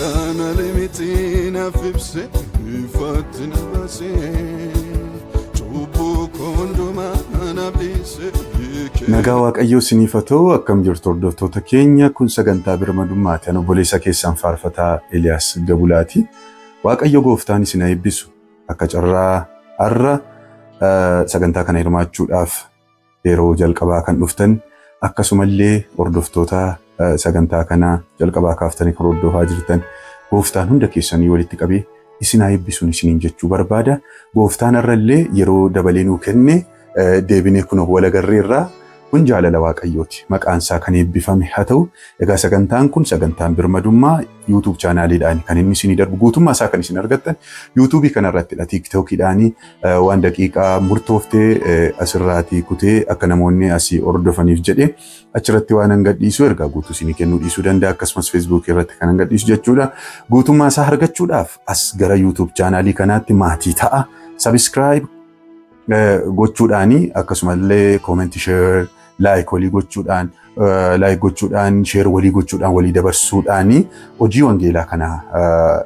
Kana miti naaf ibse ifaatti na baase cubbuu koo hundumaa naaf dhiise. Nagaa Waaqayyoo isiniif haa ta'u. Akkam jirtu hordoftoota keenya? Kun sagantaa birmadummaati. Ani obboleessa keessan faarfataa Eliyaas Gabulaati. Waaqayyo gooftaan isin haa eebbisu. Akka carraa har'a sagantaa kana hirmaachuudhaaf yeroo jalqabaa kan dhuftan, akkasumallee hordoftoota sagantaa kanaa jalqabaa kaaftanii kan hordofaa jirtan, gooftaan hunda keessanii walitti qabee isin haa eebbisuun isiniin jechuu barbaada. Gooftaan har'allee yeroo dabalee nuu kenne deebinee kunoo wal agarreerraa. Kun jaalala Waaqayyooti. Maqaan isaa kan eebbifame haa ta'u. Egaa sagantaan kun sagantaan birmadummaa YouTube channeliidhaan kan inni isinii darbu, guutummaa isaa kan isin argattan YouTubeii kanarrattidha. TikTokiidhaan waan daqiiqaa murtooftee asirraatii kutee akka namoonni asii hordofaniif jedhee achirratti waan an gadhiisu ergaa guutuu isinii kennuu dhiisuu danda'a. Akkasumas Facebookii irratti kan an gadhiisu jechuudha. Guutummaa isaa argachuudhaaf as gara YouTube channelii kanaatti maatii ta'a. Subscribe gochuudhaani, akkasumallee comment, share, like walii gochuudhaan, like gochuudhaan, share walii gochuudhaan, walii dabarsuudhaani hojii wangeelaa kana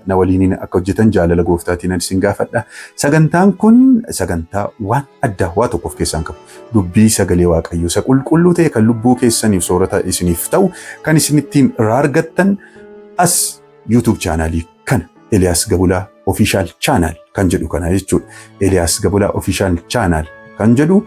na waliin akka hojjetan jaalala gooftaatiin ani isin gaafadha. Sagantaan kun sagantaa waan addaa waa tokko of keessaa hin qabu. Dubbii sagalee Waaqayyoo isa qulqulluu ta'e kan lubbuu keessaniif soorata isiniif ta'u kan isin ittiin irraa argattan as YouTube channelii kana, Eliyaas Gabulaa Official Channel kan jedhu kana jechuudha. Eliyaas Gabulaa Official Channel kan jedhu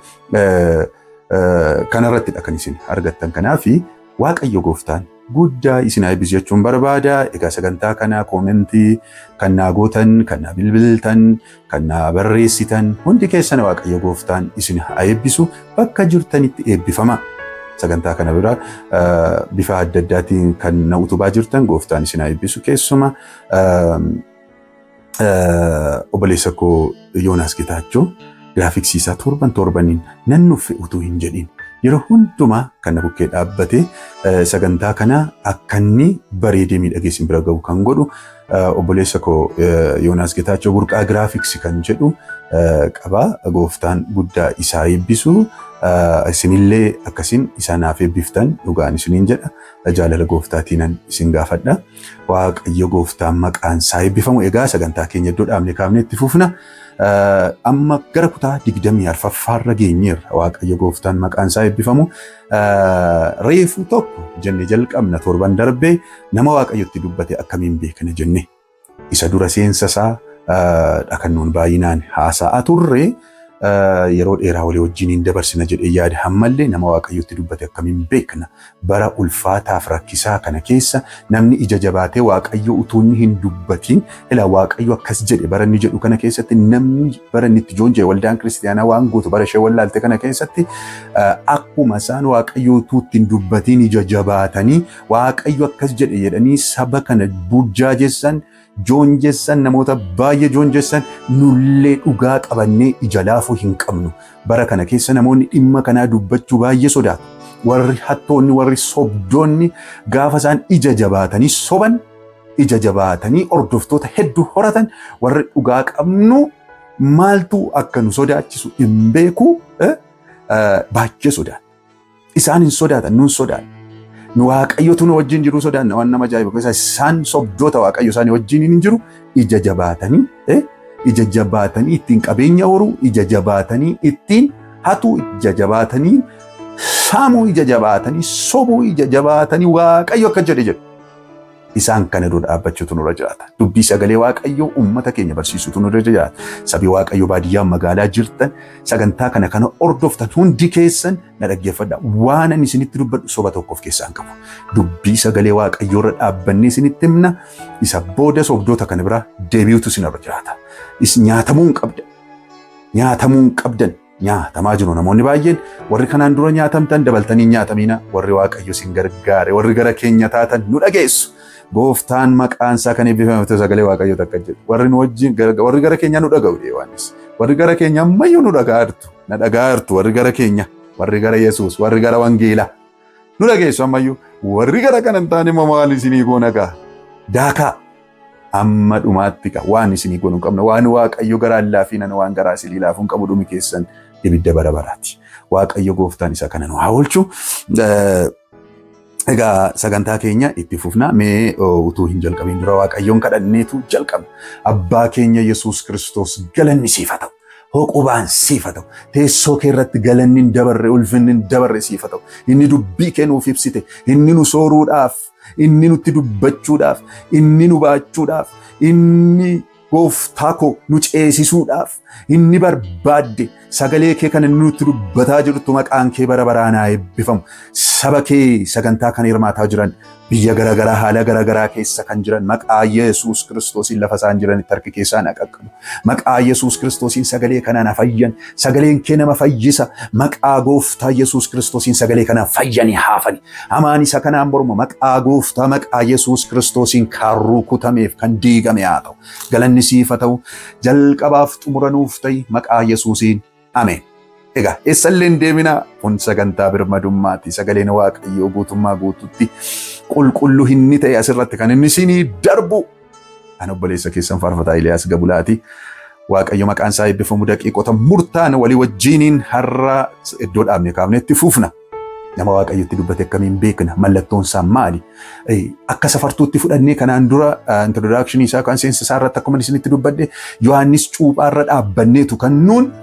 kanarrattidha kan isin argattan. Kanaafi Waaqayyo gooftaan guddaa isin haa eebbisu jechuun barbaada. Egaa sagantaa kana commentii kan naa gootan, kan naa bilbiltan, kan naa barreessitan hundi keessan Waaqayyo gooftaan isin haa eebbisu. Bakka jirtanitti eebbifama. Sagantaa kana bira bifa adda addaatiin kan na utubaa jirtan gooftaan isin haa eebbisu. Keessuma obboleessa koo Yoonaas Getaachoo graphicsii isaa torban torbaniin nan nuffe utuu hin jedhin yeroo hundumaa kan na bukkee dhaabbatee sagantaa kana akka inni bareedee miidhagee isin bira gahu kan godhu obboleessa koo Yoonaas Getaachoo Burqaa Graphics kan jedhu qaba. Gooftaan guddaa isaa eebbisu. Isinillee akkasiin isa naaf eebbiftan dhugaan isiniin jedha. Jaalala gooftaatiinan isin gaafadha. Waaqayyo gooftaan maqaan isaa eebbifamu. Egaa sagantaa keenya iddoo dhaabne kaafnee itti fufna. Amma gara kutaa 24ffaarra geenyeerra. Waaqayyo gooftaan maqaan isaa eebbifamu. Reefu tokko jenne jalqabna torban darbee, nama Waaqayyotti dubbate akkamiin beekna jenne. Isa dura seensa isaa dhakannoon baay'inaan haasa'aa turre, yeroo dheeraa walii wajjin hin dabarsina jedhee yaada. Ammallee nama Waaqayyotti dubbate akkamiin beekna? Bara ulfaataaf rakkisaa kana keessa namni ija jabaatee Waaqayyo utuu inni hin dubbatiin, ilaa Waaqayyo akkas jedhe bara inni jedhu kana keessatti, namni bara inni itti joonjee waldaan kiristiyaanaa waan gootu bara ishee wallaalte kana keessatti, akkuma isaan Waaqayyo utuu itti hin dubbatiin ija jabaatanii Waaqayyo akkas jedhe jedhanii saba kana burjaajessan, joonjessan, namoota baay'ee joonjessan, nullee dhugaa qabannee ija laafuu hin qabnu. Bara kana keessa namoonni dhimma kanaa dubbachuu baay'ee sodaatu. Warri hattoonni, warri sobdoonni gaafa isaan ija jabaatanii soban, ija jabaatanii hordoftoota hedduu horatan, warri dhugaa qabnu maaltu akka nu sodaachisu hin beeku, baay'ee sodaata. Isaan hin sodaatan, nun sodaanna. Nu Waaqayyotu nu wajjin jiru sodaanna. Waan nama ajaa'ibu keessa isaan sobdoota Waaqayyo isaanii wajjin hin jiru, ija jabaatanii, ija jabaatanii ittiin qabeenya horuu, ija jabaatanii ittiin hatu, ija jabaatanii saamuu, ija jabaatanii sobuu, ija jabaatanii Waaqayyo akka jedhe jedhu. Isaan kana dura dhaabbachuutu nurra jiraata. Dubbii sagalee Waaqayyoo uummata keenya barsiisuutu nurra jiraata. Sabii Waaqayyoo baadiyyaa magaalaa jirtan, sagantaa kana kana hordoftan hundi keessan na dhaggeeffadha. Waan ani isinitti dubbadhu soba tokko of keessaa hin qabu. Dubbii sagalee Waaqayyoo irra dhaabbannee isinitti himna. Isa booda sobdoota kana biraa deebi'utu isinirra jiraata. Nyaatamuu hin qabdan. Nyaatamuu hin qabdan. Nyaatamaa jiru namoonni baay'een. Warri kanaan dura nyaatamtan dabaltanii nyaatamina. Warri Waaqayyo isin gargaare, warri gara keenya taatan nu dhageessu. Gooftaan maqaan isaa kan eebbifame ta'u. Sagalee Waaqayyo takka jedhu. Warri nu wajjin, warri gara keenya nu dhaga'u, Yohaannis. Warri gara keenya ammayyuu nu dhaga'aa jirtu. Na dhaga'aa jirtu warri gara keenya, warri gara Yesuus, warri gara wangeelaa. Nu dhageessu ammayyuu. Warri gara kana hin taane immoo maal isinii goona gaa? Daakaa. Amma dhumaatti waan isinii goonu hin qabne. Waan Waaqayyo garaa laafinan, waan garaa isinii laafuu hin qabu, dhumi keessan ibidda bara baraati. Waaqayyo gooftaan isa kana nu haa oolchu. Egaa sagantaa keenya itti fufna. Mee utuu hin jalqabiin dura Waaqayyoon kadhanneetu jalqabna. Abbaa keenya Yesuus Kiristoos, galanni siif haa ta'u. Hoqubaan siif haa ta'u. Teessoo kee irratti galanni hin dabarre, ulfinni hin dabarre siif haa ta'u. Inni dubbii kee nuuf ibsite, inni nu sooruudhaaf, inni nutti dubbachuudhaaf, inni nu baachuudhaaf, inni gooftaa koo nu ceesisuudhaaf, inni barbaadde sagalee kee kan inni nutti dubbataa jirtu, maqaan kee bara baraan haa eebbifamu. Saba kee sagantaa kana hirmaataa jiran, biyya garaagaraa, haala garaagaraa keessa kan jiran, maqaa Yesuus Kiristoosiin lafa isaan jiranitti harki keessaan haa qaqqabu. Maqaa Yesuus Kiristoosiin sagalee kanaan haa fayyan. Sagaleen kee nama fayyisa. Maqaa gooftaa Yesuus Kiristoosiin sagalee kanaan fayyanii haafani. Hamaan isa kanaan morma, maqaa gooftaa, maqaa Yesuus Kiristoosiin kaarruu kutameef kan diigame haa ta'u. Galanni siif haa ta'u. Jalqabaaf xumura nuuf ta'i, maqaa Yesuusiin. Ameen. Egaa eessallee hin deeminaa, kun sagantaa birmadummaati. Sagaleen Waaqayyoo guutummaa guututti qulqulluu inni ta'e asirratti kan inni isinii darbu. Ani obboleessa keessan Faarfataa Iliyaas Gabulaati. Waaqayyo maqaan isaa eebbifamu. Daqiiqota murtaan walii wajjiniin har'a iddoo dhaabne kaafne itti fufna. Nama Waaqayyotti dubbate akkamiin beekna? Mallattoon isaa maali? Akka safartuutti fudhannee kanaan dura introduction isaa kan seensa isaa irratti akkuma isinitti dubbadhe, Yohaannis cuuphaarra dhaabbanneetu kan nuun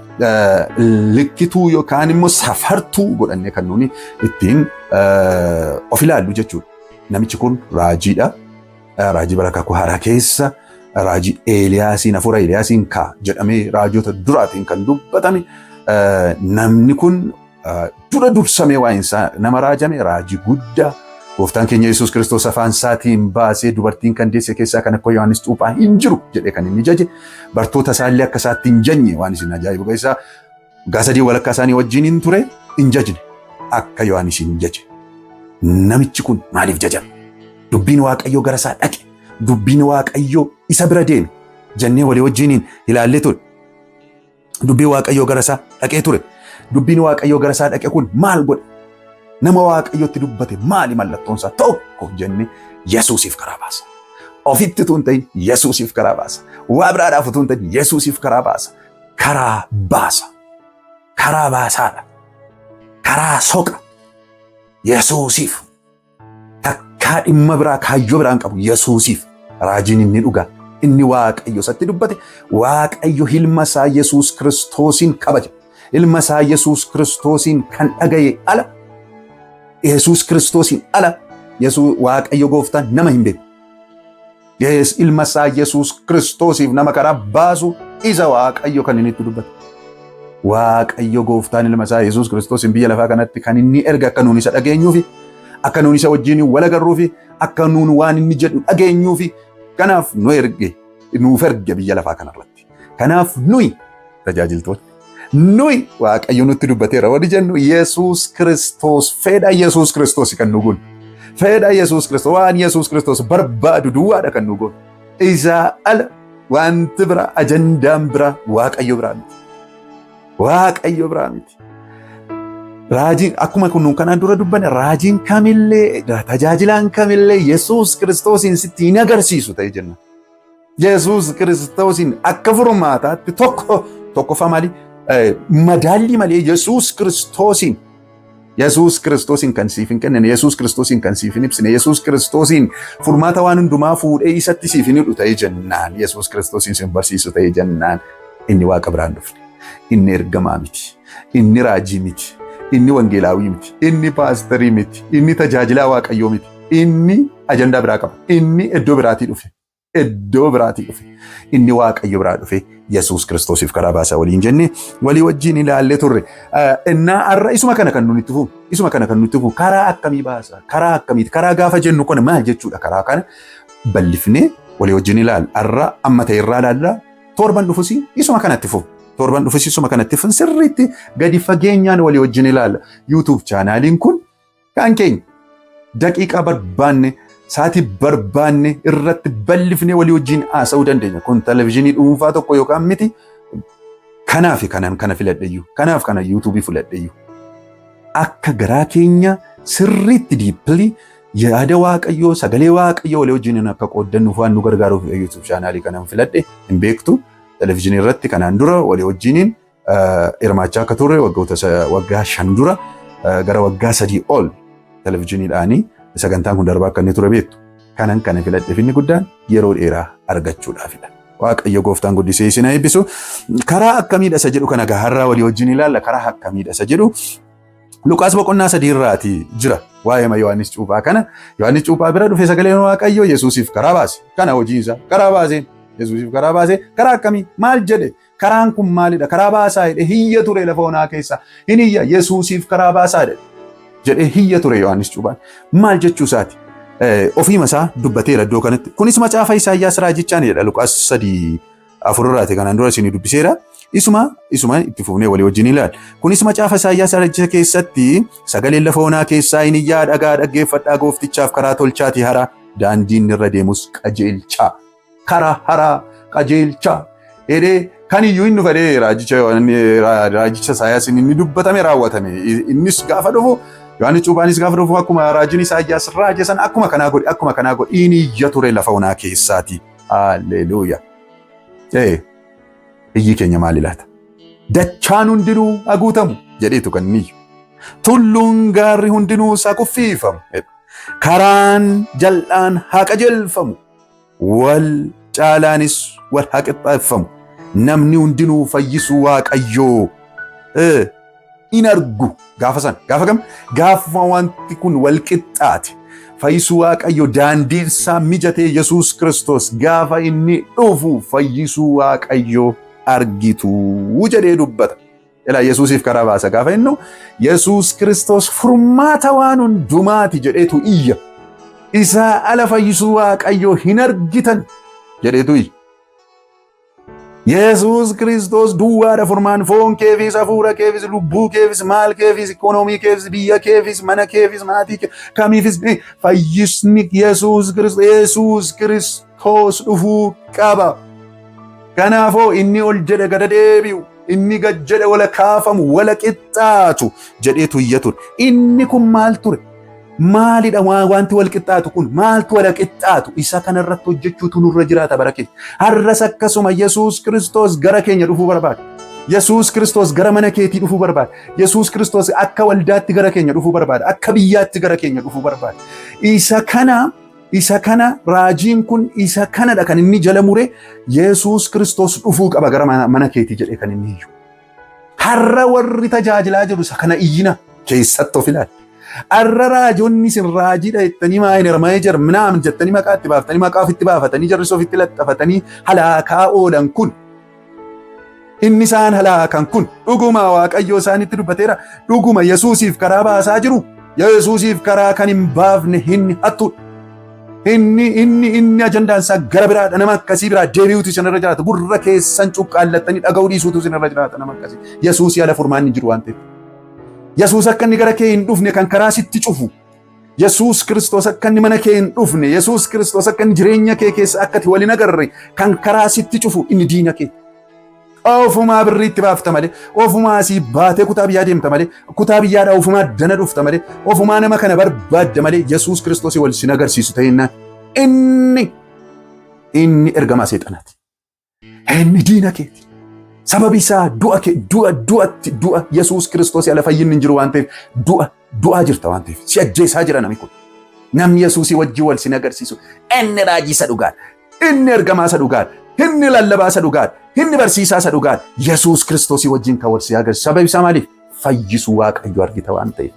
likkituu yookaan immoo safartuu godhannee kan nuuni ittiin of ilaallu jechuudha. Namichi kun raajiidha. Raajii bara kakuu haaraa keessa raajii Eeliyaasiin, hafuura Eeliyaasiin kaa jedhamee raajota duraatiin kan dubbatame, namni kun dura dursamee waa'een isaa nama raajame, raajii guddaa gooftaan keenya Yesuus Kiristoos afaan isaatiin baasee dubartiin kan deesse keessaa kan akka Yohaannis Cuuphaa hin jiru jedhee kan inni jaje, bartoota isaallee akka isaatti hin janye. Waan isin ajaa'ibu keessaa waggaa 3 walakkaa isaanii wajjin hin ture, hin jajne akka Yohaannis hin jaje. Namichi kun maaliif jajame? Dubbiin Waaqayyoo gara isaa dhaqe. Dubbiin Waaqayyoo isa bira deeme jennee walii wajjiniin ilaallee ture. Dubbiin Waaqayyoo gara isaa dhaqee ture. Dubbiin Waaqayyoo gara isaa dhaqe kun maal godhe? Nama Waaqayyotti dubbate maali mallattoon isaa? Tokko jennee Yesuusiif karaa baasa. Ofitti utuu hin ta'in Yesuusiif karaa baasa. Waa biraadhaaf utuu hin ta'in Yesuusiif karaa baasa. Karaa baasa. Karaa baasaadha. Karaa soqa. Yesuusiif. Takkaa dhimma biraa, kaayyoo biraan qabu Yesuusiif. Raajiin inni dhugaa, inni Waaqayyo isatti dubbate, Waaqayyo ilma isaa Yesuus Kiristoosiin kabaja. Ilma isaa Yesuus Kiristoosiin kan dhagaye ala, Yesuus Kiristoosiin ala, Yesuus Waaqayyo gooftaan nama hin beeku. Ilma isaa Yesuus Kiristoosiif nama karaa baasu isa Waaqayyo kan inni itti dubbate. Waaqayyo gooftaan ilma isaa Yesuus Kiristoosiin biyya lafaa kanatti kan inni erga akka nuun isa dhageenyuufi, akka nuun isa wajjin wal agarruufi, akka nuun waan inni jedhu dhageenyuufi. Kanaaf nu erge, nuuf erge biyya lafaa kanarratti. Kanaaf nuyi tajaajiltoonni, nuyi Waaqayyo nutti dubbateera warri jennu, Yesuus Kiristoos, fedha Yesuus Kiristoos kan nu goonu. Fedha Yesuus Kiristoos, waan Yesuus Kiristoos barbaadu duwwaadha kan nu goonu. Isaa ala wanti biraa, ajandaan biraa Waaqayyo biraa miti. Waaqayyo biraa miti. Raajiin akkuma kun kanaan dura dubbanne, raajiin kamillee, tajaajilaan kamillee Yesuus Kiristoosiin sitti hin agarsiisu ta'e jenna. Yesuus Kiristoosiin akka furmaataatti tokko tokkoffaa maali? Madaallii malee Yesuus Kiristoosiin kan siif hin kennine, Yesuus Kiristoosiin kan siif hin ibsine, Yesuus Kiristoosiin furmaata waan hundumaa fuudhee isatti siif hin hidhu ta'e jennaan, Yesuus Kiristoosiin sin barsiisu ta'e jennaan, inni Waaqa biraan dhufne. Inni ergamaa miti. Inni raajii miti. Inni wangeelaawii miti. Inni paasterii miti. Inni tajaajilaa Waaqayyoo miti. Inni ajandaa biraa qaba. Inni iddoo biraatii dhufe. Iddoo biraatii dhufe. Inni Waaqayyo biraa dhufe Yesuus Kiristoosiif karaa baasaa waliin jenne walii wajjin ilaallee turre. Innaa har'a isuma kana kan nuti itti fufu. Isuma kana kan nuti fufu. Karaa akkamii baasa? Karaa akkamiiti? Karaa gaafa jennu kun maal jechuudha? Karaa kana bal'ifnee walii wajjin ilaalla. Har'a amma ta'e irraa ilaalla. Torban dhufus isuma kanatti fufu. Torban dhufus isuma kanatti fufu, sirriitti gadi fageenyaan walii wajjin ilaalla. YouTube chaanaaliin kun kan keenya, daqiiqaa barbaanne, sa'aatii barbaanne irratti bal'ifnee walii wajjin haasa'uu dandeenya. Kun televizyiinii dhuunfaa tokko yookaan miti. Kanaaf kanan kana filadheyyuu. Kanaaf kana YouTubeii filadheyyuu. Akka garaa keenya sirriitti deeply yaada Waaqayyoo, sagalee Waaqayyoo walii wajjin akka qooddannuuf waan nu gargaaruuf YouTube chaanaalii kanan filadhe hin beektu. Televizyiinii irratti kanaan dura walii wajjiniin hirmaachaa akka turre, waggoota waggaa 5 dura, gara waggaa 3 ol televizyiiniidhaanii Sagantaan kun darbaa akka inni ture beektu. Kanan kana filadheef inni guddaan yeroo dheeraa argachuudhaafidha. Waaqayyo gooftaan guddisee isin eebbisu. Karaa akkamiidha isa jedhu kana gaharraa walii wajjin ilaalla. Karaa akkamiidha isa jedhu Luqaas boqonnaa 3 irraati jira. Waa'ee Yohaannis Cuuphaa kana. Yohaannis Cuuphaa bira dhufe sagaleen Waaqayyoo Yesuusiif karaa baase. Kana hojiin isaa karaa baaseen Yesuusiif karaa baase. Karaa akkamii? Maal jedhe? Karaan kun maalidha? Karaa baasaa jedhe hiyya ture lafa onaa keessa. Hin hiyya Yesuusiif karaa baasaa jedhe. Jedhee hiyya ture Yohaannis Cuuphaan. Maal jechuu isaati? Ofiima isaa dubbateera iddoo kanatti. Kunis macaafa Isaayyaas raajichaan jedha Luqaas 3:4 irraati kanaan dura isinii dubbiseera. Isuma itti fufnee walii wajjin ilaalla. Kunis macaafa Isaayyaas raajicha keessatti sagaleen lafa onaa keessaa hin iyyaa dhagaa dhaggeeffadhaa gooftichaaf karaa tolchaati hara daandiin irra deemus qajeelchaa. Karaa haraa qajeelchaa. Jedhee kan iyyuu hin dhufadhee raajicha Isaayyaas inni dubbatame raawwatame. Innis gaafa dhufu Yohaannis Cuuphaanis gaafa dhufu akkuma raajiin Isaayyaas raaje sana akkuma kanaa godhe akkuma kanaa godhe inni iyya ture lafa onaa keessaati. Haalleluuyaa. Iyyi keenya maali laata? Dachaan hundinuu haguutamu jedheetu kan inni iyyu. Tulluun gaarri hundinuu isaa kuffiifamu. Karaan jal'aan haa qajeelfamu. Wal caalaanis wal haa qixxeeffamu. Namni hundinuu fayyisuu Waaqayyoo in argu. Gaafa sana gaafa kam gaafa wanti kun wal qixxaate fayyisuu Waaqayyoo daandiin isaa mijatee Yesuus Kiristoos gaafa inni dhufu fayyisuu Waaqayyoo argitu jedhee dubbata. Ilaa Yesuusiif karaa baasa gaafa innu Yesuus Kiristoos furmaata waan hundumaati jedheetu iyya. Isaa ala fayyisuu Waaqayyoo hin argitan jedheetu iyya. Yesuus Kiristoos duwwaadha furmaan foon keefis hafuura keefis lubbuu keefis maal keefis ikoonoomii keefis biyya keefis mana keefis maatii kamiifis fayyisni Yesuus Kiristoos Yesuus Kiristoos dhufuu qaba. Kanaafoo inni ol jedhe gada deebi'u inni gad jedhe wala kaafamu wala qixxaatu jedheetu iyya ture. Inni kun maal ture? Maalidha wanti wal qixxaatu kun? Maaltu wal qixxaatu? Isa kanarratti hojjechuutu nurra jiraata bara keenya. Har'as akkasuma Yesuus Kiristoos gara keenya dhufuu barbaada. Yesuus Kiristoos gara mana keetii dhufuu barbaada. Yesuus Kiristoos akka waldaatti gara keenya dhufuu barbaada. Akka biyyaatti gara keenya dhufuu barbaada. Isa kana raajiin kun isa kanadha kan inni jala mure Yesuus Kiristoos dhufuu qaba gara mana keetii jedhee kan inni iyyu. Har'a warri tajaajilaa jiru isa kana iyyina keessatti of ilaali. Har'a raajonni isin raajiidha jettanii minor major minaamin jettanii maqaa itti baaftanii maqaa ofitti baafatanii jarris ofitti laxxafatanii halaakaa oolan kun inni isaan halaakan kun dhuguma Waaqayyoo isaanitti dubbateera. Dhuguma Yesuusiif karaa baasaa jiru. Yesuusiif karaa kan hin baafne inni hattuudha. Inni ajandaan isaa gara biraadha. Nama akkasii biraa deebi'uutu isinirra jiraata. Gurra keessan cuqqaallattanii dhaga'uu dhiisuutu isinirra jiraata nama akkasii. Yesuusii ala furmaanni jiru waan ta'eef. Yesuus akka inni gara kee hin dhufne kan karaa sitti cufu. Yesuus Kiristoos akka inni mana kee hin dhufne. Yesuus Kiristoos akka inni jireenya kee keessa akka ati waliin agarre kan karaa sitti cufu inni diina kee. Ofumaa birrii itti baafta malee, ofumaa asii baatee kutaa biyyaa deemta malee, kutaa biyyaadhaa ofumaa dana dhufta malee, ofumaa nama kana barbaadda malee Yesuus Kiristoos wal sin agarsiisu ta'ennaan inni ergamaa seexanaati. Inni diina keeti. Sababi isaa du'a kee du'a du'atti du'a Yesuus Kiristoos ala fayyinni hin jiru waan ta'eef du'a du'aa jirta waan ta'eef si ajjeesaa jira namni kun. Namni Yesuusii wajjin wal sin agarsiisu inni raajii isa dhugaadha. Inni ergamaa isa dhugaadha. Inni lallabaa isa dhugaadha. Inni barsiisaa isa dhugaadha. Yesuus Kiristoosii wajjin kan wal si agarsiisu. Sababi isaa maaliif? Fayyisuu Waaqayyo argita waan ta'eef.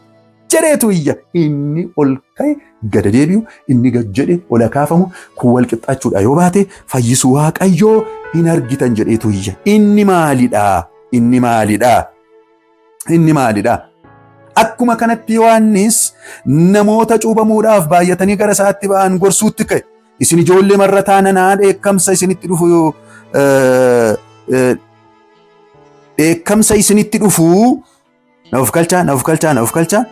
Jedheetu iyya. Inni ol ka'e gada deebi'u, inni gad jedhe ol kaafamu kun wal qixxaachuudha yoo baate fayyisuu Waaqayyoo hin argitan jedheetu iyya. Inni maalidha? Inni maalidha? Inni maalidha? Akkuma kanatti Yohaannis namoota cuubamuudhaaf baay'atanii gara isaatti ba'an gorsuutti ka'e. Isin ijoollee marra taananaa dheekkamsa isinitti dhufu dheekkamsa isinitti dhufu na of galchaa na of galchaa na of galchaa.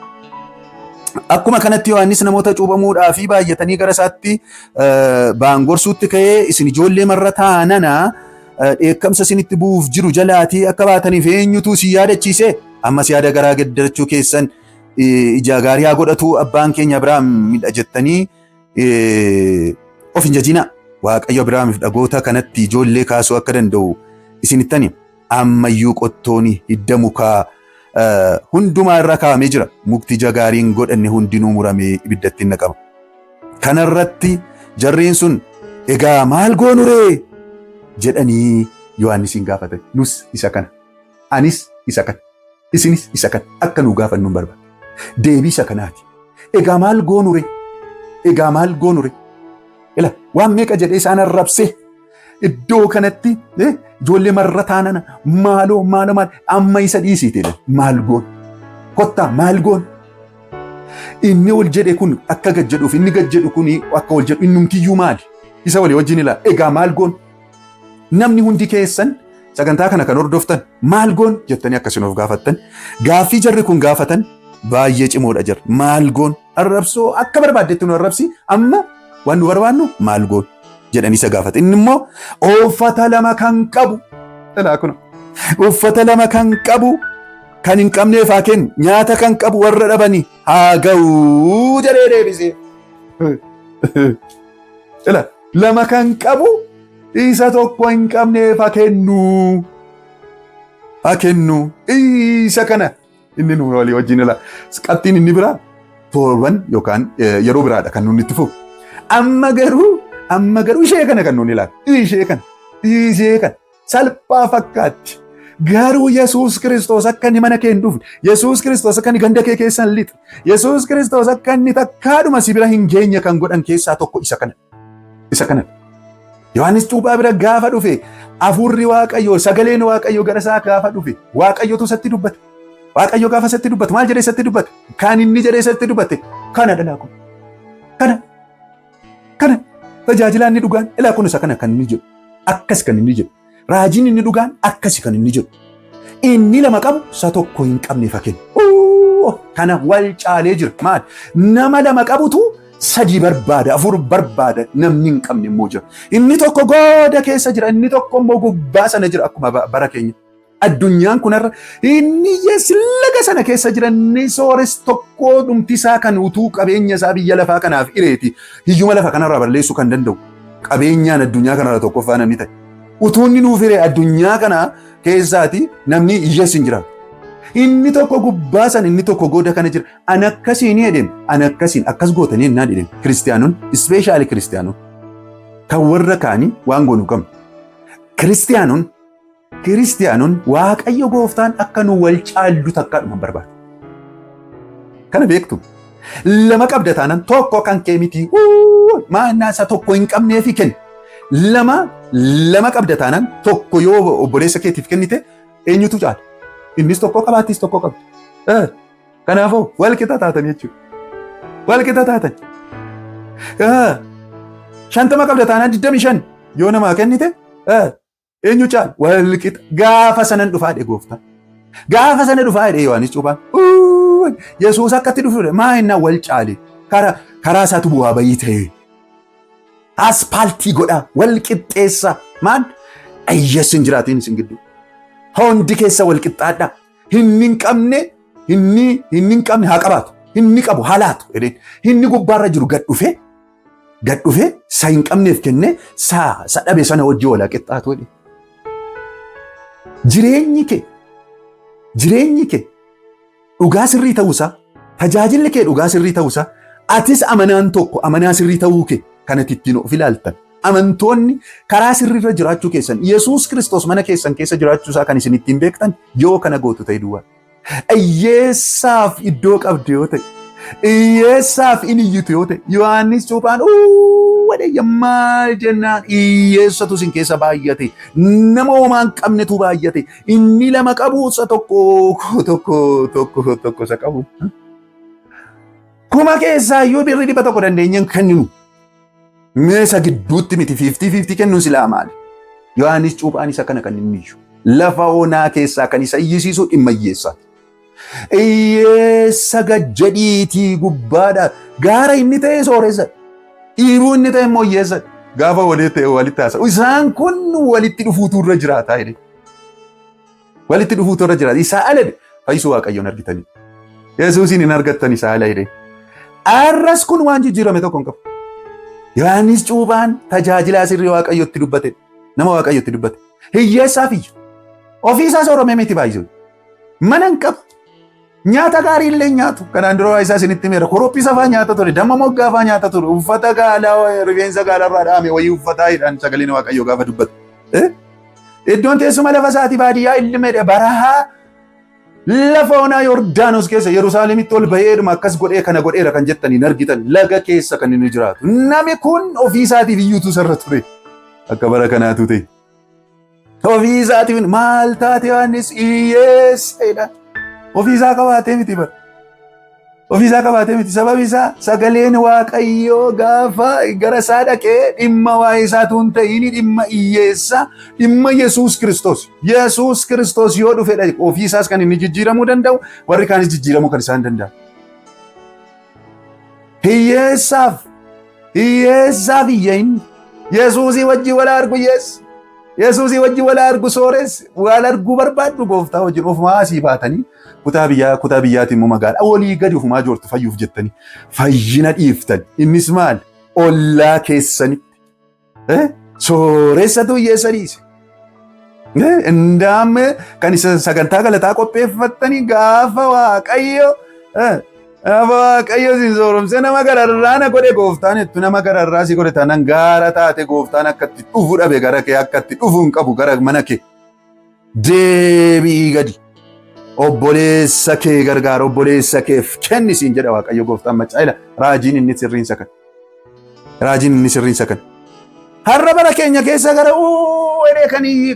Akkuma kanatti Yohaannis namoota cuubamuudhaaf baay'atanii gara isaatti ba'an gorsuutti ka'ee isin ijoollee marra taananaa dheekkamsa isinitti bu'uuf jiru jalaatii akka baataniif eenyutu isin yaadachiise? Ammas yaada garaa geddarachuu keessan ija gaarii haa godhatu abbaan keenya Abiraamidha jettanii of hin jajinaa. Waaqayyo Abiraamiif dhagoota kanatti ijoollee kaasuu akka danda'u isinittani. Ammayyuu qottooni hidda mukaa Hundumaa irra kaa'amee jira. Mukti ija gaarii hin godhanne hundinuu muramee ibiddatti hin naqama. Kanarratti jarreen sun egaa maal goonu ree jedhanii Yohaannisiin gaafatan. Nus isa kana. Anis isa kana. Isinis isa kana. Akka nu gaafannu hin barbaadu. Deebii isa kanaati. Egaa maal goonu ree? Egaa maal goonu ree? Ila waan meeqa jedhee isaan arrabsee iddoo kanatti ijoollee marra taanana maaloo maaloo maal amma isa dhiisiite maal goon kottaa maal goon inni ol jedhe kun akka gad jedhuuf inni gad jedhu kun akka ol jedhu innumtiyyuu maali isa walii wajjin ilaala egaa maal goon namni hundi keessan sagantaa kana kan hordoftan maal goon jettanii akkasin of gaafattan gaaffii jarri kun gaafatan baay'ee cimoodha jira maal goon arrabsoo akka barbaaddetti nu arrabsi amma waan nu barbaannu maal goon jedhanii isa gaafate. Inni immoo uffata lama kan qabu ilaa kun uffata lama kan qabu kan hin qabneef haa kennu nyaata kan qabu warra dhabanii haa ga'u jedhee deebisee. Ila lama kan qabu isa tokko hin qabneef haa kennu. Haa kennu isa kana inni nu walii wajjin ila qabxiin inni biraa torban yookaan yeroo biraadha kan nuti itti fufu. Amma garuu ishee kana kan nuti ilaalu ishee kana salphaa fakkaatti. Garuu Yesuus Kiristoos akka inni mana kee hin dhufne, Yesuus Kiristoos akka inni ganda kee keessa hin lixne, Yesuus Kiristoos akka inni takkaadhuma si bira hin geenye kan godhan keessaa tokko isa kana. Isa kana. Yohaannis Cuuphaa bira gaafa dhufe, hafuurri Waaqayyoo, sagaleen Waaqayyoo gara isaa gaafa dhufe, Waaqayyotu isatti dubbate. Waaqayyo gaafa isatti dubbatu maal jedhee isatti dubbate? Kan inni jedhee isatti dubbate kana dhalaa kun. Kana. Kana. Tajaajilaan inni dhugaan ilaa kun isa kana kan inni jedhu. Akkas kan inni jedhu. Raajiin inni dhugaan akkasi kan inni jedhu. Inni lama qabu isa tokko hin qabne fakkeenya. Kana wal caalee jira. Maal? Nama lama qabutu sadii barbaada, afur barbaada, namni hin qabne immoo jira. Inni tokko gooda keessa jira, inni tokko immoo gubbaa sana jira akkuma bara keenya. Addunyaan kunarra inni laga sana keessa jira, inni soores tokko dhumti isaa kan utuu qabeenya isaa biyya lafaa kanaaf hireeti. Hiyyuma lafa kanarraa balleessuu kan danda'u. Qabeenyaan addunyaa kanarra tokkoffaa namni ta'e. Utuu inni nuuf hiree addunyaa kana keessaati namni hiyyeessi hin jiraatu. Inni tokko gubbaa sana, inni tokko gooda kana jira. An akkasiin jedhem, an akkasiin akkas gootanii ennaan jedhem. Kiristiyaanonni, especially kiristiyaanonni kan warra kaanii waan goonu qabnu. Kiristiyaanonni Waaqayyo gooftaan akka nu wal caallu takkaadhuma barbaadu. Kana beektu. Lama qabda taanaan tokko kan kee miti. Maannaa isa tokko hin qabneefi kenni. Lama lama qabda taanaan tokko yoo obboleessa keetiif kennite eenyutu caala? Innis tokko qabaattis tokko qabda. Kanaafuu wal qixa taatan jechuudha. Wal qixa taatan. 50 qabda taanaan 25 yoo namaa kennite eenyu caala? Wal qixa. Gaafa sanan dhufaa jedhe gooftaan. Gaafa sana dhufaa jedhe Yohaannis Cuuphaan. Yesuus akkatti dhufu maa innaa wal caale karaa isaatu bu'aa bayii ta'e. Aspaaltii godhaa wal qixxeessa maal ayyees hin jiraatiin isin gidduu. Hundi keessa wal qixxaadhaa. Hinni hin qabne hinni hin qabne haa qabaatu. Hinni qabu haa laatu jedheen. Hinni gubbaarra jiru gad dhufee sa hin qabneef kennee sa dhabe sana wajjin wal haa qixxaatu jedhe. Jireenyi kee dhugaa sirrii ta'uusaa, tajaajilli kee dhugaa sirrii ta'uusaa, atis amanaan tokko amanaa sirrii ta'uu kee kanatti ittiin of ilaaltan. Amantoonni karaa sirriirra jiraachuu keessan, Yesuus Kiristoos mana keessan keessa jiraachuu isaa kan isin ittiin beektan yoo kana gootu ta'e duwwaa. Hiyyeessaaf iddoo qabdu yoo ta'e, hiyyeessaaf in iyyitu yoo ta'e, Yohaannis Cuuphaan wadayya maal jennaan hiyyeessatu isin keessa baay'ate, nama homaa hin qabnetu baay'ate, inni lama qabu isa tokko tokko tokko tokko isa qabu. 1000 keessaa iyyuu birri 100 dandeenye hin kenninu. Meesa gidduutti miti 50-50 kennuun silaa maali? Yohaannis Cuuphaan isa kana kan inni iyyu. Lafa onaa keessaa kan isa iyyisiisu dhimma hiyyeessaati. Hiyyeessa gad jedhiitii gubbaadha. Gaara inni ta'e sooressa. Dhiibuu inni ta'e immoo hiyyeessa. Gaafa walitti walitti haasa'u. Isaan kun walitti dhufuutu irra jiraata jedhe. Walitti dhufuutu irra jiraata. Isaa ala fayyisuu Waaqayyoon argitanii. Yesuusiin hin argattan isaa ala jedhe. Arras kun waan jijjiirame tokko hin qabu. Yohaannis Cuuphaan tajaajilaa sirrii Waaqayyotti dubbate. Nama Waaqayyotti dubbate. Hiyyeessaaf iyya. Ofii isaa sooromee miti baay'isuu. Mana hin qabu. Nyaata gaarii illee nyaatu. Kanaan dura isaa isinitti himeera. Korophisa fa'aa nyaata ture. Damma moggaa fa'aa nyaata ture. Uffata gaalaa rifeensa gaalaarraa dhaame wayii uffataa jedhan sagaleen Waaqayyoo gaafa dubbatu. Iddoon teessuma lafa isaatii baadiyyaa ilmeedha. Barahaa lafa onaa Yordaanos keessa Yerusaalemitti ol ba'eedhuma akkas godhee kana godheera kan jettan hin argitan, laga keessa kan inni jiraatu. Nami kun ofii isaatiif iyyuutu sarra ture. Akka bara kanaatu ta'e. Ofii isaatiif maal taate Yohaannis hiyyeessadha. Ofii isaa qabaatee miti bara. Ofii isaa qabaatee miti. Sababi isaa sagaleen Waaqayyoo gaafa gara isaa dhaqee dhimma waa'ee isaatu hin ta'in, dhimma hiyyeessa, dhimma Yesuus Kiristoos. Yesuus Kiristoos yoo dhufedha ofii isaas kan inni jijjiiramuu danda'u, warri kaanis jijjiiramuu kan isaan danda'an. Hiyyeessaaf iyya inni. Yesuusii wajjin wal argu hiyyeessi. Yesuusii wajjin wal argu sooressi. Wal arguu barbaaddu gooftaa wajjin ofumaa asii baatanii kutaa biyyaa, kutaa biyyaatti immoo magaalaa olii gadi ofumaa joortu fayyuuf jettanii fayyina dhiiftan. Innis maal? Ollaa keessanitti. Sooressatu hiyyeessa dhiise. Indaam kan isa sagantaa galataa qopheeffattanii gaafa Waaqayyo isin sooromsee nama gararraa na godhe gooftaan jettu, nama gararraa si godhe taanaan gaara taate, gooftaan akka itti dhufu dhabe, gara kee akka itti dhufu hin qabu, gara mana kee. Deebi'ii gadi. Obboleessa kee gargaara, obboleessa keef kenni siin jedha Waaqayyo gooftaan maccaa. Raajiin inni sirriinsa kan. Raajiin inni sirriinsa kan. Har'a bara keenya keessa gara uuu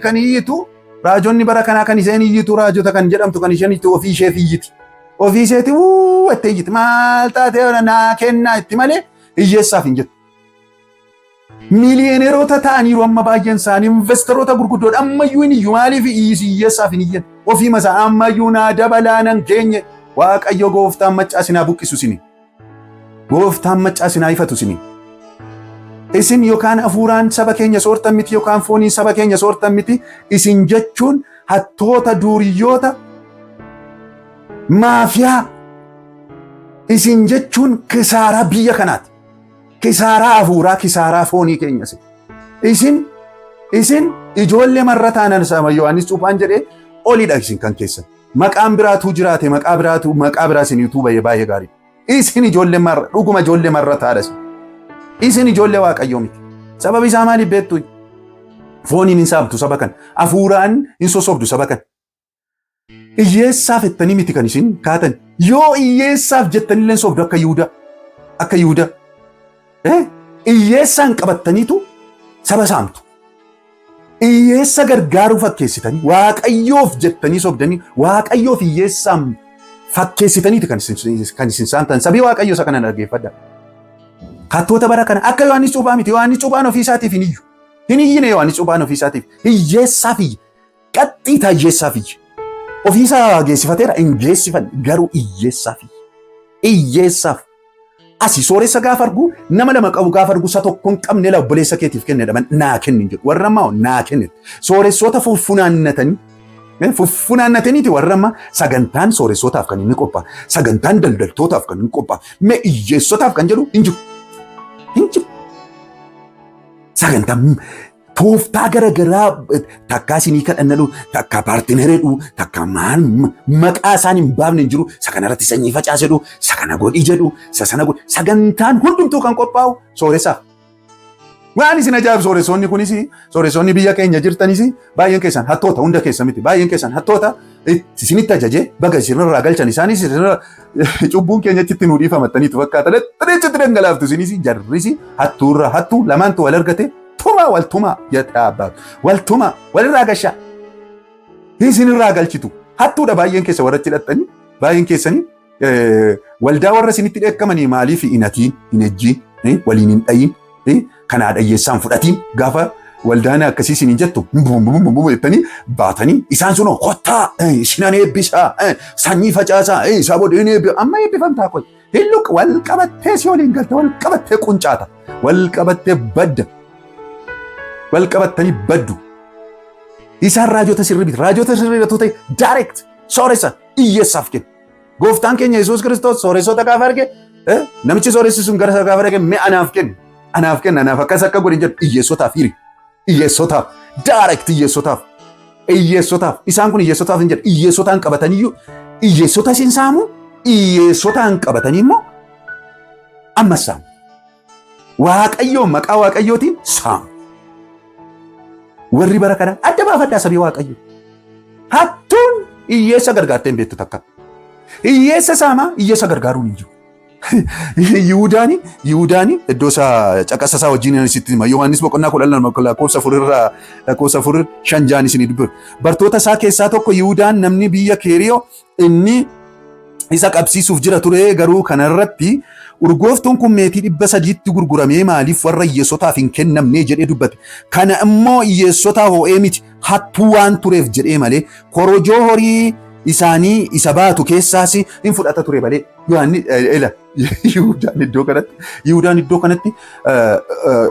kan iyyitu, raajonni bara kanaa kan isheen iyyitu, raajota kan jedhamtu kan isheen iyyitu ofii isheef iyyiti. Ofii isheeti uuu itti iyyiti. Maal taatee naa kennaa itti malee hiyyeessaaf hin jettu. Miiliyooneroota ta'aniiru amma baay'een isaanii, investoroota gurguddoodha, ammayyuu hin iyyu. Maaliif hiyyeessaaf hin iyyan? Ofii masaa ammayyuu naa dabalaa nan geenye. Waaqayyo gooftaan maccaa sinaa buqqisu sini. Gooftaan maccaa sinaa ifatu sini. Isin yookaan hafuuraan saba keenya soortan miti, yookaan fooniin saba keenya soortan miti. Isin jechuun hattoota, duuriyyoota, maafiyaa. Isin jechuun kisaaraa biyya kanaati. Kisaaraa hafuuraa, kisaaraa foonii keenyas. Isin ijoollee marra taanan sama Yohaannis Cuuphaan jedhee olidha isin kan keessan. Maqaan biraatu jiraate, maqaa biraatu, maqaa biraa isin utuu baay'ee baay'ee gaarii. Isin ijoollee marra, dhuguma ijoollee marra taadha. Isin ijoollee Waaqayyoo miti. Sababi isaa maaliif beektu? Fooniin hin saamtu saba kan. Hafuuraan hin sosobdu saba kan. Hiyyeessaaf jettanii miti kan isin kaatan. Yoo hiyyeessaaf jettanillee sobdu akka Yihudaa. Akka Yihudaa. Hiyyeessaan qabattaniitu saba saamtu. Hiyyeessa gargaaruu fakkeessitanii, Waaqayyoof jettanii sobdanii, Waaqayyoof hiyyeessaan fakkeessitaniiti kan isin saamtan. Sabii Waaqayyoo isa kana dhaggeeffadha. Hattoota bara kana akka Yohaannis Cuuphaa miti. Yohaannis Cuuphaan ofii isaatiif hin iyyu. Hin iyyine Yohaannis Cuuphaan ofii isaatiif. Hiyyeessaaf iyye. Qaxxiitaa hiyyeessaaf iyye. Ofiisaa geessifateera, hin geessifanne, garuu hiyyeessaaf iyye. Hiyyeessaaf. Asii sooressa gaafa argu, nama lama qabu gaafa argu, isa tokko hin qabne la obboleessa keetiif kennedha, naa kenni hin jedhu. Warra ammaa naa kenni. Sooressoota fuffunaannataniiti warra ammaa sagantaan sooressootaaf kan inni qophaa'u. Sagantaan daldaltootaaf kan inni qophaa'u. Mee hiyyeessotaaf kan jedhu hin jiru. Hin jiru. Sagantaan tooftaa gara garaa takkaa isinii kadhannadhu, takkaa partneredhu, takkaa maal, maqaa isaan hin baafne hin jiru. Isa kanarratti sanyii facaasedhu, isa kana godhi jedhu, isa sana godhi. Sagantaan hundumtuu kan qophaa'u sooressaaf. Waan isin ajaa'ibu, sooressoonni kunis, sooressoonni biyya keenya jirtanis baay'een keessan hattoota, hunda keessa miti, baay'een keessan hattoota. Isinitti ajajee baga isinirraa galchan, isaanis isinirra cubbuun keenya achitti nuu dhiifamattaniitu fakkaata, achitti dhangalaaftu. Isinis jarrisi hattuurra hattuu lamaantu wal argate, tumaa wal tumaa jedha abbaatu, wal tumaa walirraa gashaa isinirraa galchitu. Hattuudha baay'een keessa warra achi hidhattanii, baay'een keessanii waldaa warra isinitti dheekkamanii maaliif hin hatiin, hin ejjiin, waliin hin dhayin, kanaa dhayyeessaan fudhatiin, gaafa waldaan akkasii isiniin jettu bum jettanii baatanii, isaan sunoo kottaa isinan eebbisaa, sanyii facaasaa, isaa booda hin eebbi, amma eebbifamtaa koy hin wal qabattee si waliin galta, wal qabattee quncaata, wal qabattee badda, wal qabattanii baddu. Isaan raajota sirrii miti. Raajota sirrii ta'e direct sooressa hiyyeessaaf kennu. Gooftaan keenya Yesuus Kiristoos sooressoota gaafa arge, namichi sooressi sun gara isaa gaafa dhaqe, mee anaaf kennu, anaaf kennu, anaaf akkas akka godhin jedhu, hiyyeessotaaf hiri, hiyyeessotaaf, direct hiyyeessotaaf, hiyyeessotaaf. Isaan kun hiyyeessotaaf hin jedhu, hiyyeessotaan qabataniyyuu Hiyyeessota isin saamu, hiyyeessotaan qabatanii immoo ammas saamu. Waaqayyoon maqaa Waaqayyootiin saamu. Warri bara kana adda baafadhaa sabii Waaqayyo. Hattuun hiyyeessa gargaartee hin beektu takka. Hiyyeessa saamaa hiyyeessa gargaaruun hin jiru. Yihudaani iddoo isaa caqasa isaa wajjin isitti hima. Yohaannis boqonnaa 12 lakkoofsa 4 irraa lakkoofsa 4 5 6 isinii dubbatu. Bartoota isaa keessaa tokko Yihudaan namni biyya Keeriyoo inni isa qabsiisuuf jira ture, garuu kanarratti urgooftuun kun meetii 300tti gurguramee maaliif warra hiyyeessotaaf hin kennamne jedhee dubbate. Kana immoo hiyyeessotaa ho'ee miti, hattuu waan tureef jedhee malee, korojoo horii isaanii isa baatu keessaas hin fudhata ture malee. Yohaanni ela Yihudaan iddoo kanatti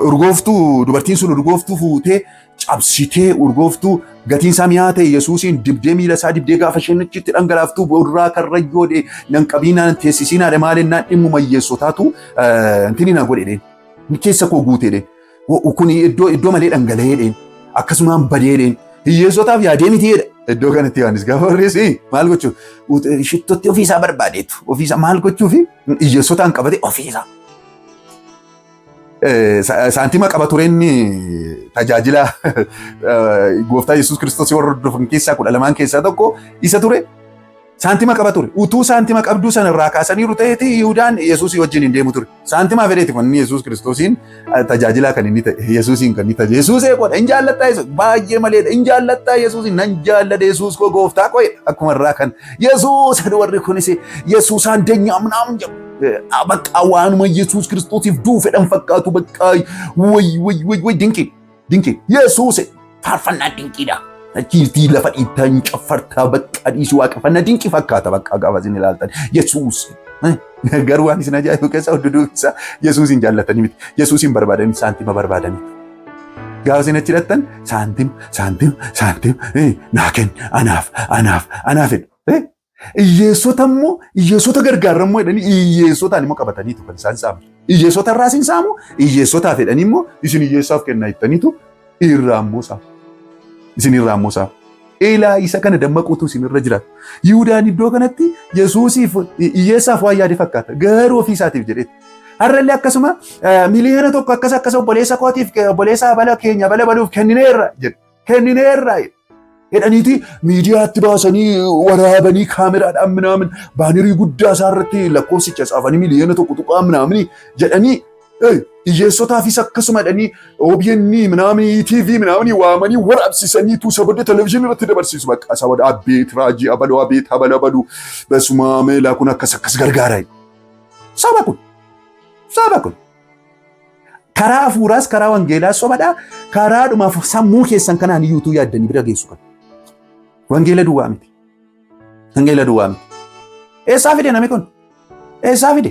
urgooftuu, dubartiin sun urgooftuu fuutee cabsitee, urgooftuu gatiin isaa mi'aa ta'e Yesuusiin dibdee, miila isaa dibdee, gaafa isheen achitti dhangalaaftuu irraa karrayyoo dhe nan qabiinaan teessisiinaadha maalinnaan dhimmuma hiyyeessotaatu intini na godhe keessa koo guutee kun iddoo malee dhangala'ee dheen akkasumaan badee dheen hiyyeessotaaf yaadee miti jedha. Iddoo kanatti Yohaannis gaafa barreessu maal gochuuf shittotti ofiisaa barbaadeetu ofiisaa maal gochuuf hiyyeessotaan qabate ofiisaa. Saantima qaba tureen tajaajila gooftaa Yesuus Kiristoos warra hordofan keessaa 12n keessaa tokko isa ture. Saantima qaba ture. Utuu saantima qabduu sana irraa kaasaniiru ta'eeti Yihudaan Yesuusii wajjin hin deemu ture. Saantima fedheeti kun inni Yesuus Kiristoosiin tajaajilaa kan inni ta'e. Yesuusiin kan inni ta'e. Yesuus eegodha. Hin jaallattaa Yesuus. Baay'ee maleedha. Hin jaallattaa Yesuusiin. Nan jaalladha Yesuus koo, gooftaa koo akkuma irraa kan. Yesuus warri kunis Yesuusaan danyaa ምናምን jedhu. Bakka waanuma Yesuus Kiristoosiif du'u fedhan fakkaatu, bakka way way way way, dinqii dinqii Yesuus faarfannaa dinqiidha. Achiitii lafa dhiittaa hin caffartaa, bakka dhiisii waaqeffannaa dinqii fakkaata bakka gaafa isin ilaaltan Yesuus. Garuu waan isin ajaa'ibu keessa dudduubi isaa Yesuusin jaallatanii miti. Yesuusin barbaadanii saantima barbaadanii. Gaafa isin achi hidhattan saantima saantima saantima naa kenni, anaaf anaaf anaaf jedhu. Hiyyeessota immoo hiyyeessota gargaarra immoo jedhanii hiyyeessotaan immoo qabataniitu kan isaan saamu. Hiyyeessota irraa isin saamu, hiyyeessotaaf jedhanii immoo isin hiyyeessaaf kennaa jettaniitu irraa immoo saamu. Isin irraa immoo saamu. Eelaa isa kana dammaquutu isin irra jiraata. Yihudaan iddoo kanatti Yesuusiif hiyyeessaaf waan yaade fakkaata. Garuu ofii isaatiif jedheeti. Har'allee akkasuma 1 miliyoona akkas akkas obboleessa kootiif, obboleessa abala keenya abala baluuf kennineerra jedhu. Kennineerra jedhaniiti miidiyaatti baasanii waraabanii kaameraadhaan ምናምን baanirii guddaa isaa irratti lakkoofsicha tsaafanii 1.1 miliyoona ምናምን jedhanii, hiyyeessotaafis akkasuma jedhanii OBN ምናምን ETV ምናምን waamanii waraabsisaniitu sababa televizyiinii irratti dabarsiisu, bakka sababa አቤት raajii abaluu አቤት abala abaluu በስመ አብ kun akkas akkas gargaara. Saba kun saba kun karaa hafuuraas karaa wangeelaas sobadha, karaa dhumaaf sammuu keessan kanaan iyyuutuu yaaddanii bira geessu kan. Wangeela duwwaa miti. Wangeela duwwaa miti. Eessaa fide namni kun? Eessaa fide?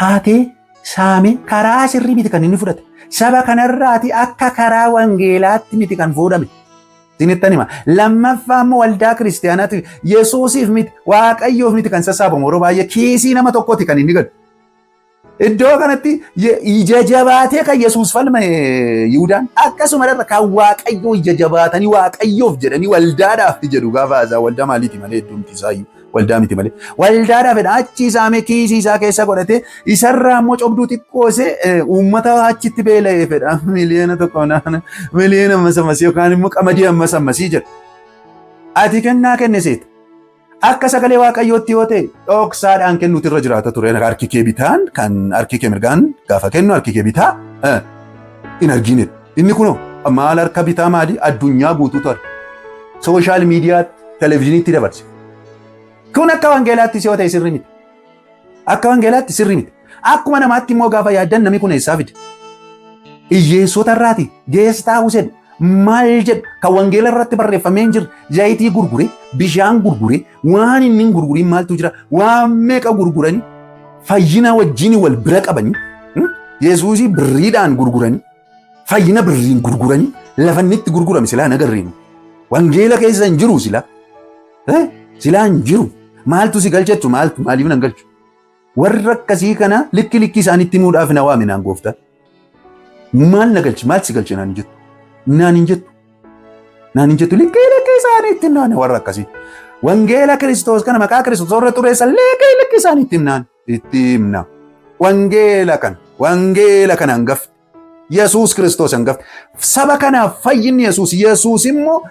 Haatee saamee karaa sirrii miti kan inni fudhate. Saba kanarraati akka karaa wangeelaatti miti kan fuudhame. Isinittan hima. Lammaffaa immoo waldaa kiristaanaatiif Yesuusiif miti, Waaqayyoof miti kan sassaabamu, yeroo baay'ee kiisii nama tokkooti kan inni galu. Iddoo kanatti ija jabaatee kan Yesuus falme Yihudaan akkasuma irra kan Waaqayyoo ija jabaatanii Waaqayyoof jedhanii waldaadhaaf jedhu gaafa haasaa, waldaa maaliiti malee, iddoomti isaayyuu waldaa miti malee, waldaadhaaf jedha, achi isaamee kiisii isaa keessa godhatee isarraa immoo cobduu xiqqoosee uummata achitti beela'ee fedha 1 miliyoona miliyoona ammas ammasii yookaan immoo qamadii ammas ammasii jedha. Ati kennaa kenniseeta. Akka sagalee Waaqayyootti yoo ta'e dhoksaadhaan kennuutu irra jiraata ture. Harki kee bitaan kan harki kee mirgaan gaafa kennu harki kee bitaa hin arginedha. Inni kunoo maal, harka bitaa maali, addunyaa guutuutu arga. Social miidiyaatti, televezyiiniitti dabarse. Kun akka wangeelaattis yoo ta'e sirri miti. Akka wangeelaatti sirri miti. Akkuma namaatti immoo gaafa yaaddan namni kun eessaa fide? Hiyyeessota irraati geestaa Huseen maal jedhu kan wangeela irratti barreeffamee hin jirre, zayitii gurgure, bishaan gurgure, waan inni hin gurguriin maaltu jira? Waan meeqa gurguranii fayyina wajjin wal bira qabanii, Yesuusii birriidhaan gurguranii, fayyina birriin gurguranii, lafa inni itti gurgurame silaa hin agarreenu. Wangeela keessa hin jiru silaa. Silaa hin jiru. Maaltu si galchattu, maaltu maaliif nan galchu? Warra akkasii kana likki likki isaanitti himuudhaaf na waame naan gooftaan. Maal na galchi, maal si galchi naan hin jettu. Naan hin jettu. Naan hin jettu, likki likki isaaniitti naan warra akkasii. Wangeela Kiristoos kana maqaa Kiristoos warra xureessan liqii liqii isaan itti himnaan itti himna. Wangeela kana wangeela kana hangafti. Yesuus Kiristoos hangafti. Saba kanaaf fayyinni Yesuus. Yesuus immoo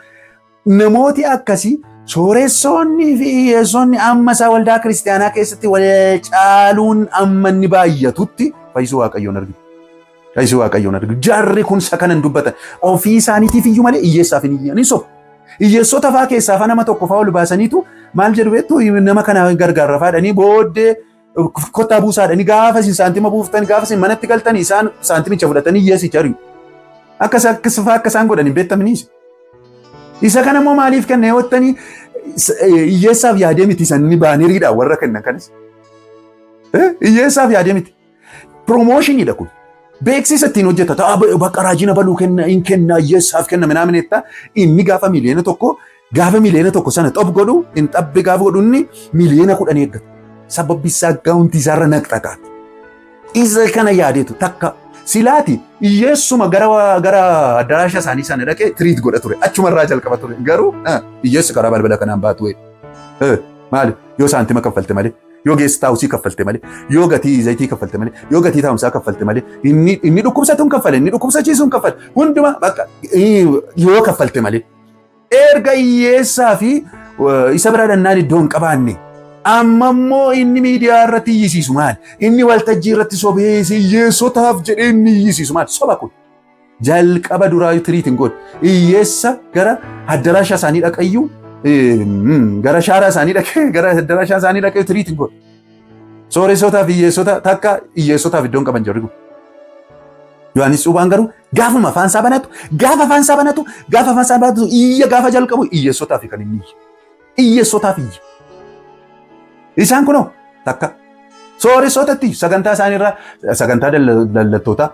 namooti akkasii sooressoonni fi hiyyeessonni amma isaa waldaa kiristaanaa keessatti wal caaluun amma inni baay'atutti fayyisuu Waaqayyoon arginu. Fayyisuu Waaqayyoon arginu. Jarri kun isa kanan dubbatan ofii isaaniitiif iyyuu malee hiyyeessaaf hin iyyan. Hin sobu. Hiyyeessota faa keessaa faa nama tokko faa ol baasaniitu maal jedhu beektu, nama kana gargaarra faadhanii booddee kottaa buusaadhanii gaafa isin saantima buuftan, gaafa isin manatti galtan isaan saantimicha fudhatanii hiyyeessicha ari'u. Akkas akkas faa akka isaan godhan hin beektamniis. Isa kana immoo maaliif kenna yoo jettanii, hiyyeessaaf yaadee miti, sanni baaneriidhaan warra kennan kanas. Hiyyeessaaf yaadee miti. Promotioniidha kun. Beeksisa ittiin hojjeta. Ta'a bakka raajina baluu kenna hin kenna, hiyyeessaaf kenna minaamin jetta. Inni gaafa 1 miliyoona gaafa 1 miliyoona sana xop godhu hin xabbe, gaafa godhu inni 10 miliyoona eeggata. Sababbi isaa akkaawuntii isaarra naqxa kaati. Isa kana yaadeetu takka silaati hiyyeessuma gara addaraasha isaanii sana dhaqee treat godha ture. Achumarraa jalqaba ture. Garuu hiyyeessi karaa balbala kanaan baatu. Maali? Yoo saantima kaffalte malee, yoo guest house kaffalte malee, yoo gatii zayitii kaffalte malee, yoo gatii taa'umsaa kaffalte malee, inni dhukkubsatu hin kaffale, inni dhukkubsachiisu hin kaffale, hundumaa bakka yoo kaffalte malee. Erga hiyyeessaa fi isa bira dhannaan iddoo hin qabaanne. Amma immoo inni miidiyaa irratti iyyisiisu maali? Inni waltajjii irratti sobee hiyyeessotaaf jedhee inni iyyisiisu maali? Soba kun. Jalqaba duraa treat hin godhu. Hiyyeessa gara addaraasha isaanii dhaqayyuu, gara shaaraa isaanii dhaqee, gara addaraasha isaanii dhaqee treat hin godhu. Sooressotaaf hiyyeessota takka hiyyeessotaaf iddoon qaban jarri kun. Yohaannis Cuuphaan garuu gaafuma afaan isaa banatu, gaafa afaan isaa banatu, gaafa afaan isaa banatu, iyya gaafa jalqabu hiyyeessotaaf kan inni iyya. Hiyyeessotaaf iyya. Isaan kunoo takka sooressotatti sagantaa isaaniirraa, sagantaa daldaltootaa,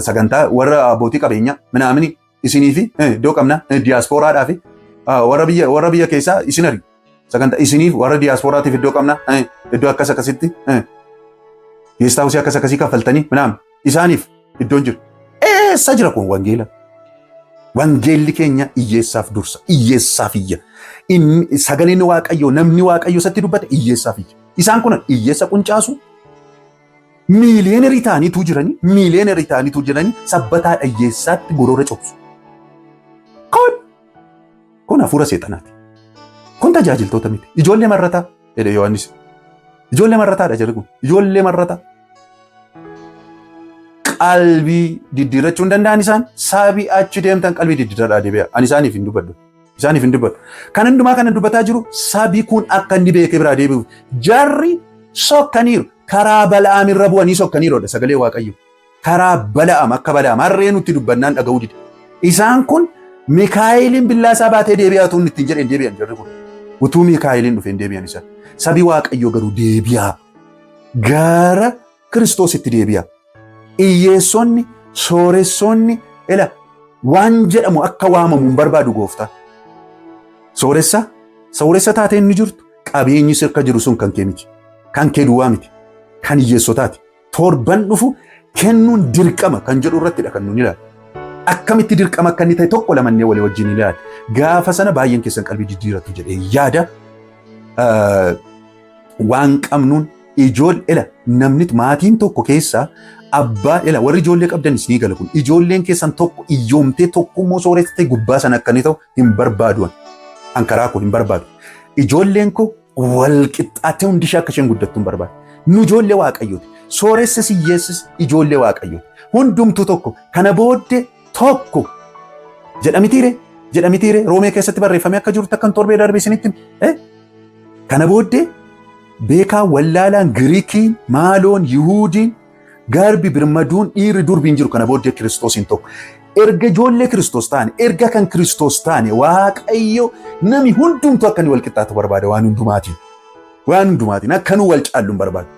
sagantaa warra abbootii qabeenyaa minaamini isinii fi iddoo qabna, diyaaspooraadhaa fi warra biyya keessaa isin ari. Sagantaa isiniif warra diyaaspooraatiif iddoo qabna, iddoo akkas akkasitti guest house akkas akkasii kaffaltanii minaam isaaniif iddoon jiru. Eessa jira kun wangeela? Wangeelli keenya hiyyeessaaf dursa, hiyyeessaaf iyya. Inni sagaleen Waaqayyoo, namni Waaqayyo isatti dubbate hiyyeessaaf iyya. Isaan kun hiyyeessa quncaasu, miiliyeenerii ta'aniitu jiranii, miiliyeenerii ta'aniitu jiranii sabbataa hiyyeessaatti gorora cobsu. Kun hafuura seexanaati. Kun tajaajiltoota miti. Ijoollee marrataa jedhe Yohaannis. Ijoollee marrataadha jedhe kun. Ijoollee marrataa. Qalbii diddiirrachuu hin danda'an isaan sabii achi deemtan qalbii diddiirradhaa deebi'a. Ani isaaniif hin dubbadhu. Isaaniif hin dubbadhu. Kan hundumaa kana dubbataa jiru sabii kun akka inni beekee biraa deebi'u. Jarri sokkaniiru. Karaa Bala'aam irra bu'anii sokkaniiru sagalee Waaqayyo. Karaa Bala'aam, akka Bala'aam harree nutti dubbannaan dhaga'uu dide. Isaan kun Mikaa'eliin billaa isaa baatee deebi'aa utuu inni ittiin jedheen deebi'an jarri kun. Utuu Mikaa'eliin dhufee hin deebi'an isaan. Sabi Waaqayyo garuu deebi'aa. Gara Kiristoositti deebi'a. Hiyyeessonni, sooressonni, ela waan jedhamu akka waamamu hin barbaadu gooftaa. Sooressa, sooressa taatee inni jirtu, qabeenyi sirka jiru sun kan kee miti. Kan kee duwwaa miti. Kan hiyyeessotaati. Torban dhufu kennuun dirqama kan jedhu irrattidha kan nuyi ilaalu. Akkamitti dirqama akka inni ta'e tokko lamannee walii wajjin ilaala. Gaafa sana baay'een keessan qalbii jijjiiratu jedhee yaada. Waan qabnuun ijoollee, ela namni maatiin tokko keessaa abbaa, ela warri ijoollee qabdanis ni gala kun, ijoolleen keessan tokko iyyoomtee tokko immoo sooressitee gubbaa sana akka inni ta'u hin barbaadu. An karaa koo hin barbaadu. Ijoolleen koo wal qixxaattee hundi ishee akka isheen guddattu hin barbaadu. Nu ijoollee Waaqayyooti. Sooressis hiyyeessis ijoollee Waaqayyooti. Hundumtuu tokko. Kana booddee tokko jedhamitiire jedhamitiire Roomee keessatti barreeffamee akka jirutti akkan torbee darbe isinitti. Kana booddee beekaa wallaalaan, Giriikiin, maaloon, Yihuudiin, garbi, birmaduun, dhiirri, durbi hin jiru, kana booddee Kiristoosiin tokko. Erga ijoollee Kiristoos taane, erga kan Kiristoos taane, Waaqayyo nami hundumtuu akka inni wal qixxaatu barbaada waan hundumaatiin. Waan hundumaatiin akka nu wal caallu hin barbaadu.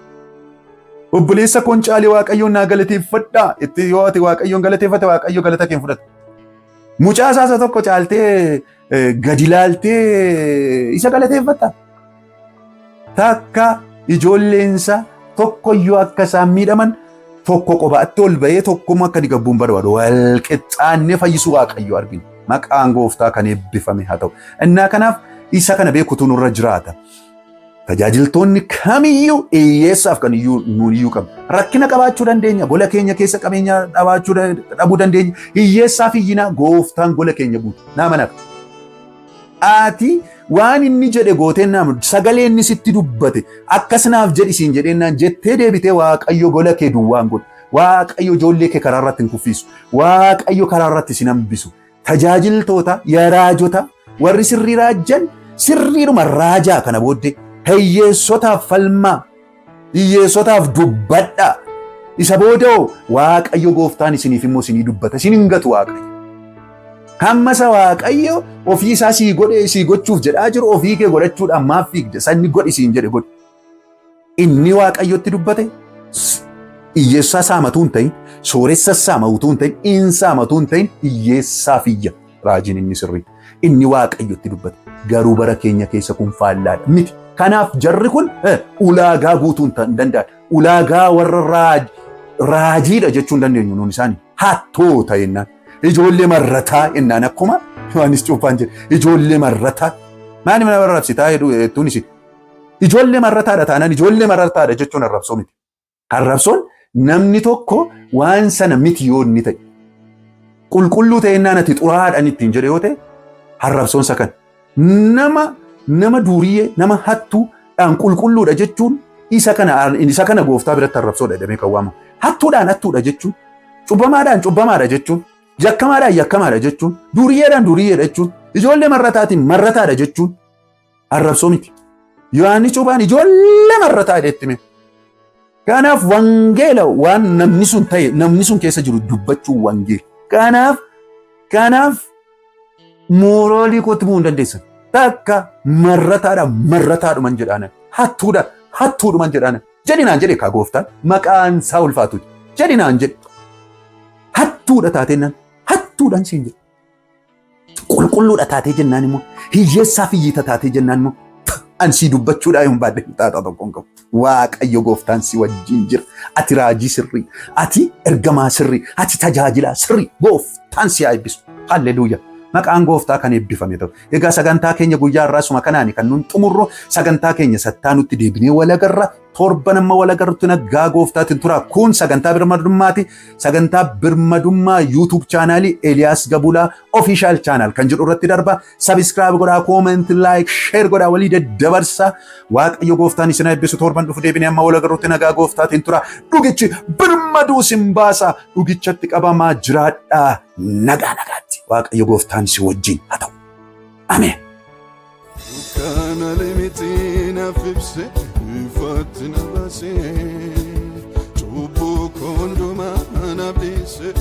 Obboleessa koon caalee Waaqayyoon naa galateeffadhaa. Itti yoo ati Waaqayyoon galateeffate, Waaqayyo galata kee hin fudhatu. Mucaa isaa isa tokko caaltee gadi ilaaltee isa galateeffatta. Takka ijoolleensa tokkoyyuu akka isaan miidhaman, tokko qobaatti ol bahee tokkommoo akka inni gabbuun barbaadu, wal qixxaannee fayyisuu Waaqayyo argina. Maqaan gooftaa kan eebbifame haa ta'u. Innaa kanaaf Isa kana beekutu nurra jiraata. Tajaajiltoonni kamiyyuu hiyyeessaaf kan iyyuu nuun iyyuu qabna. Rakkina qabaachuu dandeenya. Gola keenya keessa qabeenya dhabaachuu dhabuu dandeenya. Hiyyeessaaf iyyinaa, gooftaan gola keenya guutu. Naa mana. Ati waan inni jedhe gooteen naam, sagalee inni sitti dubbate akkas naaf jedhi siin jedhennaan jettee deebitee, Waaqayyo gola kee duwwaan godhu. Waaqayyo ijoollee kee karaa irratti hin kuffisu. Waaqayyo karaa irratti sin hambisu. Tajaajiltoota yaa raajota, warri sirrii raajjan sirriidhuma raajaa. Kana booddee hiyyeessotaaf falmaa, hiyyeessotaaf dubbadhaa. Isa booda Waaqayyo gooftaan isiniif immoo isinii dubbata, isin hin gatu Waaqayyo. Hamma isa Waaqayyo ofii isaa sii godhee sii gochuuf jedhaa jiru ofii kee godhachuudhaan maaf fiigda? Sanni godhi siin jedhe godhi. Inni Waaqayyotti dubbate hiyyeessaa saamatuu hin ta'in, sooressa saamatuu hin ta'in, in saamatuu hin ta'in, hiyyeessaaf iyya raajiin inni sirrii. Inni Waaqayyotti dubbate. Garuu bara keenya keessa kun faallaadha miti. Kanaaf jarri kun ulaagaa guutuu hin danda'an. Ulaagaa warra raajiidha jechuu hin dandeenyu nuun isaanii. Hattoota jennaan. Ijoollee marrataa jennaan, akkuma Yohaannis Cuuphaan jedhe. Ijoollee marrataa. Maali mana arrabsitaa jedhu jettuun isin. Ijoollee marrataadha taanaan, ijoollee marrataadha jechuun arrabsoo miti. Arrabsoon namni tokko waan sana miti yoo inni ta'e. Qulqulluu ta'ennaan ati xuraadhaan ittiin jedhe yoo ta'e, arrabsoon isa kana. Nama duuriyyee, nama hattuudhaan qulqulluudha jechuun isa kana gooftaa biratti arrabsoodha jedhamee kan waamamu. Hattuudhaan hattuudha jechuun, cubbamaadhaan cubbamaadha jechuun, yakkamaadhaan yakkamaadha jechuun, duuriyyeedhaan duuriyyeedha jechuun, ijoollee marrataatiin marrataadha jechuun arrabsoo miti. Yohaannis Cuuphaan ijoollee marrataa jedhee itti hime. Kanaaf wangeela waan namni sun ta'e, namni sun keessa jiru dubbachuu wangeela. Kanaaf mooraalii kootti bu'uu hin dandeessan. Takka marrataadha marrataadhuman jedhaanan. Hattuudha hattuudhuman jedhaanan. Jedhi naan jedhe kaa gooftaan, maqaan isaa ulfaatu, jedhi naan jedhe. Hattuudha taatee hattuudhaan siin jedhe. Qulqulluudha taatee jennaan immoo, hiyyeessaaf hiyyiita taatee jennaan immoo, an sii dubbachuudhaa hin baadde xaaxaa tokko hin qabu. Waaqayyo gooftaan si wajjin jira. Ati raajii sirrii, ati ergamaa sirrii, ati tajaajilaa sirrii. Gooftaan si haa eebbisu. Halleluuyaa. Maqaan gooftaa kan eebbifame ta'u. Egaa sagantaa keenya guyyaa har'aa suma kanaani kan nun xumurru. Sagantaa keenya sattaanutti deebinee walagarra. Torban amma walagarrutti nagaa gooftaatiin tura. Kun sagantaa birmadummaati. Sagantaa birmadummaa YouTube chaanaalii Eliyaas Gabulaa Official Channel kan jedhu irratti darba. Subscribe godhaa, comment, like, share godhaa, walii daddabarsa. Waaqayyo gooftaan isin eebbisu. Torban dhufu deebinee amma walagarrutti nagaa gooftaatiin tura. Dhugichi birmaduu isin baasa. Dhugichatti qabamaa jiraadhaa. Nagaa nagaatti. Waaqayyo gooftaan si wajjin haa ta'u. Ameen. Dukkaana limitii naaf ibse, ifatti na baase, cubbuu koo hundumaa naaf dhiise.